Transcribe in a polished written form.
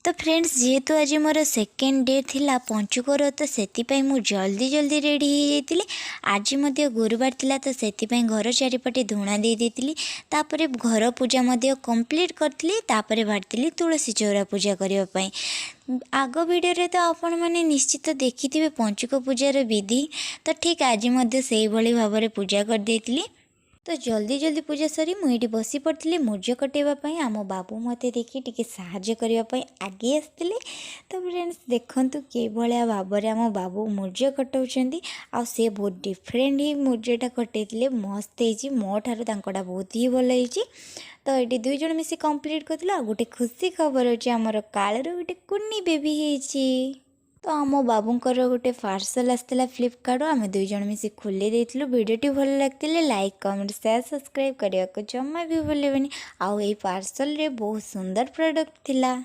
ତ ଫ୍ରେଣ୍ଡସ୍, ଯେହେତୁ ଆଜି ମୋର ସେକେଣ୍ଡ ଡେ ଥିଲା ପଞ୍ଚୁକର, ତ ସେଥିପାଇଁ ମୁଁ ଜଲ୍ଦି ଜଲ୍ଦି ରେଡ଼ି ହେଇଯାଇଥିଲି। ଆଜି ମଧ୍ୟ ଗୁରୁବାର ଥିଲା, ତ ସେଥିପାଇଁ ଘର ଚାରିପଟେ ଝୁଣା ଦେଇ ଦେଇଥିଲି। ତାପରେ ଘର ପୂଜା ମଧ୍ୟ କମ୍ପ୍ଲିଟ୍ କରିଥିଲି। ତାପରେ ବାହାରିଥିଲି ତୁଳସୀ ଚଉରା ପୂଜା କରିବା ପାଇଁ। ଆଗ ଭିଡ଼ିଓରେ ତ ଆପଣମାନେ ନିଶ୍ଚିତ ଦେଖିଥିବେ ପଞ୍ଚୁକ ପୂଜାର ବିଧି। ତ ଠିକ୍ ଆଜି ମଧ୍ୟ ସେଇଭଳି ଭାବରେ ପୂଜା କରିଦେଇଥିଲି। ତ ଜଲ୍ଦି ଜଲ୍ଦି ପୂଜା ସରି ମୁଁ ଏଇଠି ବସି ପଡ଼ିଥିଲି ମୁର୍ଜ କଟେଇବା ପାଇଁ। ଆମ ବାବୁ ମୋତେ ଦେଖି ଟିକେ ସାହାଯ୍ୟ କରିବା ପାଇଁ ଆଗେଇ ଆସିଥିଲେ। ତ ଫ୍ରେଣ୍ଡସ୍, ଦେଖନ୍ତୁ କିଭଳିଆ ଭାବରେ ଆମ ବାବୁ ମୁର୍ଜ କଟାଉଛନ୍ତି। ଆଉ ସେ ବହୁତ ଡିଫରେଣ୍ଟ ହିଁ ମୁର୍ଜଟା କଟେଇଥିଲେ। ମସ୍ତ ହେଇଛି, ମୋ ଠାରୁ ତାଙ୍କଟା ବହୁତ ହିଁ ଭଲ ହେଇଛି। ତ ଏଇଠି ଦୁଇ ଜଣ ମିଶି କମ୍ପ୍ଲିଟ୍ କରିଥିଲୁ। ଆଉ ଗୋଟେ ଖୁସି ଖବର ହେଉଛି, ଆମର କାଳର ଗୋଟେ କୁନି ବେବି ହେଇଛି। ତ ଆମ ବାବୁଙ୍କର ଗୋଟେ ପାର୍ସଲ୍ ଆସିଥିଲା ଫ୍ଲିପକାର୍ଟରୁ, ଆମେ ଦୁଇ ଜଣ ମିଶି ଖୋଲି ଦେଇଥିଲୁ। ଭିଡ଼ିଓଟି ଭଲ ଲାଗିଥିଲେ ଲାଇକ୍, କମେଣ୍ଟ, ସେୟାର, ସବସ୍କ୍ରାଇବ୍ କରିବାକୁ ଜମା ବି ଭୁଲିବେନି। ଆଉ ଏଇ ପାର୍ସଲରେ ବହୁତ ସୁନ୍ଦର ପ୍ରଡ଼କ୍ଟ ଥିଲା।